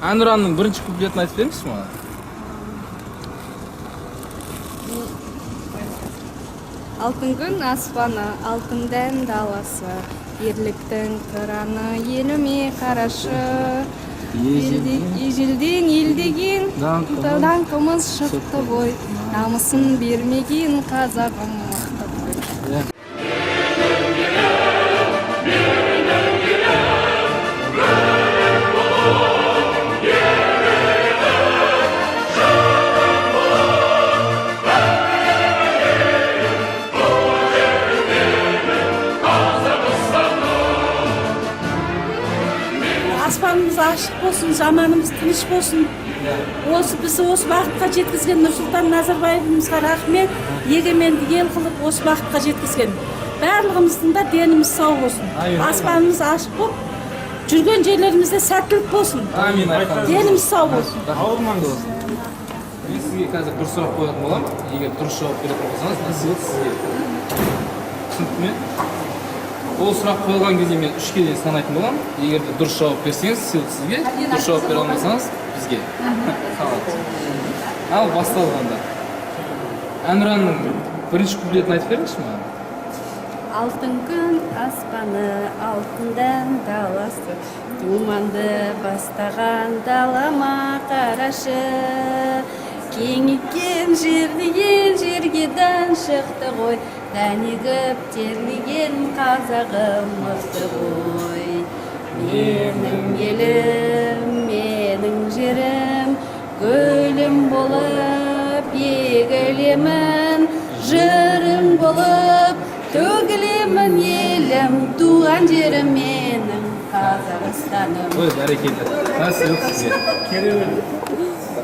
Әнұранның бірінші куплетін айтып беріңізші маған. Алтын күн аспаны, алтын дән даласы, ерліктің қыраны, еліме қарашы. Ежелден ел деген Даңқымыз даңқымыз шықты ғой, намысын бермеген қазағым мықты ғой. Аспанымыз ашық болсын, заманымыз тыныш болсын. Осы бізді осы бақытқа жеткізген Нұрсұлтан Назарбаевымызға рахмет. Егеменді ел қылып осы бақытқа жеткізген. Барлығымыздың да деніміз сау болсын. Амин. Аспанымыз ашық болып, жүрген жерлерімізде сәттілік болсын. Амин, айтқаныңыз. Деніміз сау болсын. Ауырмаңыз. Мен сізге қазір бір сұрақ қоятын боламын. Егер дұрыс жауап беретін болсаңыз, мына сыйлық сізге. Түсінікті ме? Ол сұрақ қойылған кезде мен үшке дейін санайтын боламын. Егер де дұрыс жауап берсеңіз, сыйлық сізге, дұрыс жауап бере алмасаңыз, бізге. Ал басталғанда. Әнұранның бірінші куплетін айтып беріңізші маған. Алтын күн аспаны, алтын дән даласы, думанды бастаған далама қарашы. Кең екен жер деген жерге дән шықты ғой, дән егіп терлеген қазағым мықты ғой. Менің елім, менің жерім, гүлім болып егілемін, жырым болып төгілемін, елім, туған жерім менің, Қазақстаным. Ой, бәрекелді. Мына сыйлық сізге. Керемет.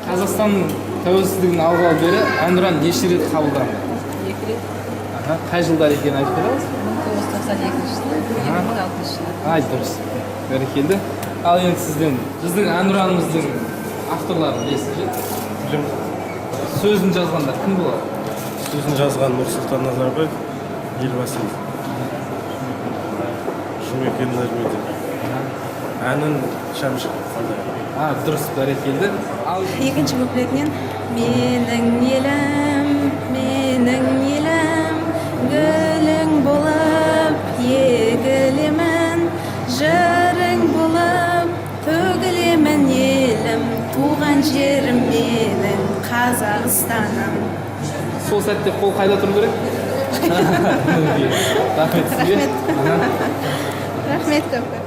Қазақстанның тәуелсіздігін алғалы бері Әнұран неше рет қабылданды? Екі рет. Аха, қай жылдар екенін айтып бере аласыз ба? 1992 жылы, 2006 жылы. Ай, дұрыс. Бәрекелді. Ал енді сізден біздің Әнұранымыздың авторларын білесіз бе? Білемін. Сөзін жазғандар кім болады? Сөзін жазған Нұрсұлтан Назарбаев, Елбасымыз. Жұмекен Нәжімеденов. Әнін Шәмші Қалдаяқов. А, дұрыс, бәрекелді. Ал Екінші куплетінен: менің елім, менің елім, гүлің болып егілемін, жырың болып төгілемін, елім, туған жерім менің, Қазақстаным. Сол сәтте қол қайда тұру керек? Рахмет сізге. Аха. Рахмет көп көп.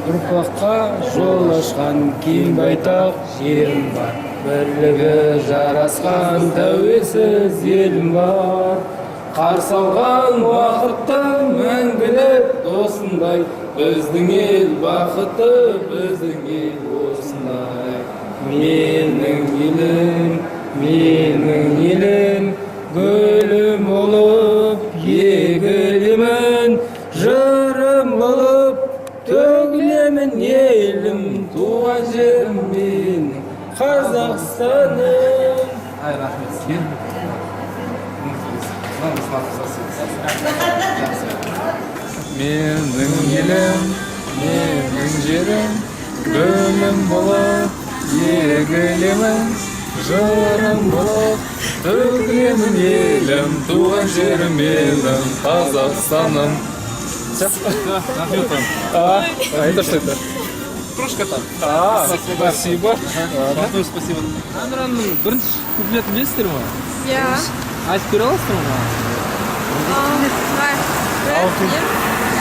Ұрпаққа жол ашқан кең байтақ жерім бар, бірлігі жарасқан тәуелсіз елім бар. Қарсы алған уақытты мәңгілік досындай, біздің ел бақытты, біздің ел осындай. Менің елім, менің елім, гүлім болып егілемін, жырым болып төгілемін, елім, туған жерім менің, Қазақстаным. Ай, рахмет сізге. Мына біздің атымызға сыйлық. Жақсы. Менің елім, менің жерім, гүлім болып егілемін, жырым болып төгілемін, елім, туған жерім менің, Қазақстаным. Рахмет вам. А, это что это? Кружка там. А, спасибо. Вам тоже спасибо. Әнұранның бірінші куплетін білесіздер ме? Иә. Айтып бере аласыздар ма маған?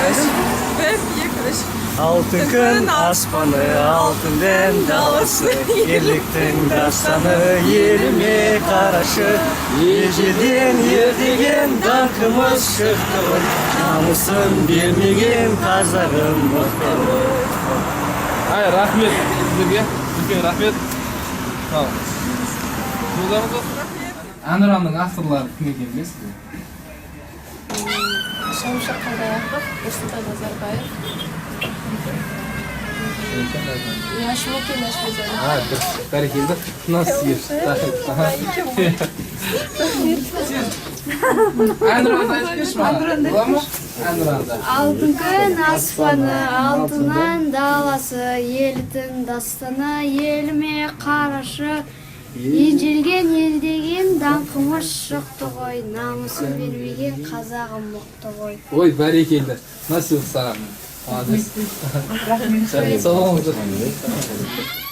Бір, бір, екі, үш. Алтын күн аспаны, алтын дән даласы, ерліктің дастаны, еліме қарашы. Ежелден ер деген даңқымыз шықты ғой, намысын бермеген қазағым мықты ғой. Ай, рахмет сіздерге, үлкен рахмет. Сау жолдарыңыз болсын. Әнұранның авторлары кім екенін білесіз бе? Шәмші Қалдаяқов, Нұрсұлтан Назарбаев. Иә, Жұмекен Нәжімеденов. А, дұрыс, бәрекелді. Мына сізге, рахмет. Әнұранды айтып берші маған, бола ма? Әнұранды. Алтын күн аспаны, алтыннан даласы, елдің дастаны, еліме қарашы. Ежелген ел деген даңқымыз шықты ғой, намысын бермеген қазағым мықты ғой. Ой, бәрекелді. Мына сыйлық саған. Молодец. Рахмет. Сау болыңыздар.